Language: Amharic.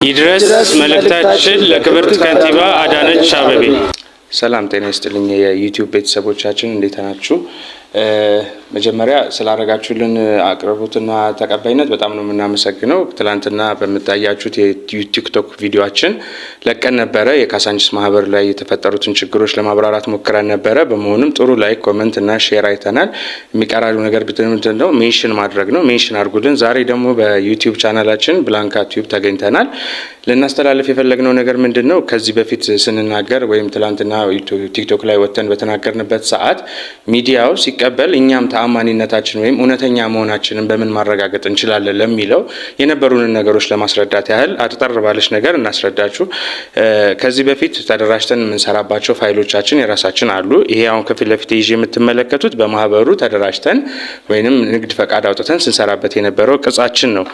ይድረስ መልእክታችን ለክብርት ከንቲባ አዳነች አቤቤ። ሰላም ጤና ይስጥልኝ የ YouTube ቤተሰቦቻችን፣ እንዴት ናችሁ? መጀመሪያ ስላደረጋችሁልን አቅርቦትና ተቀባይነት በጣም ነው የምናመሰግነው። ትላንትና በምታያችሁት የ TikTok ቪዲዮችን ለቀን ነበረ። የካሳንቺስ ማህበር ላይ የተፈጠሩትን ችግሮች ለማብራራት ሞክረን ነበረ። በመሆኑም ጥሩ like፣ comment እና share አይተናል። የሚቀራሉ ነገር ምንድን ነው? Mention ማድረግ ነው። Mention አድርጉልን። ዛሬ ደግሞ በ YouTube ቻናላችን ብላንካ ቲዩብ ተገኝተናል። ልናስተላልፍ የፈለግነው ነገር ምንድን ነው? ከዚህ በፊት ስንናገር ወይም ትላንትና TikTok ላይ ወጥተን በተናገርንበት ሰዓት ሚዲያው ሲቀበል እኛም ተአማኒነታችን ወይም እውነተኛ መሆናችንን በምን ማረጋገጥ እንችላለን ለሚለው የነበሩንን ነገሮች ለማስረዳት ያህል አጠር ባለች ነገር እናስረዳችሁ። ከዚህ በፊት ተደራጅተን የምንሰራባቸው ፋይሎቻችን የራሳችን አሉ። ይሄ አሁን ከፊት ለፊት ይዤ የምትመለከቱት በማህበሩ ተደራጅተን ወይንም ንግድ ፈቃድ አውጥተን ስንሰራበት የነበረው ቅጻችን ነው።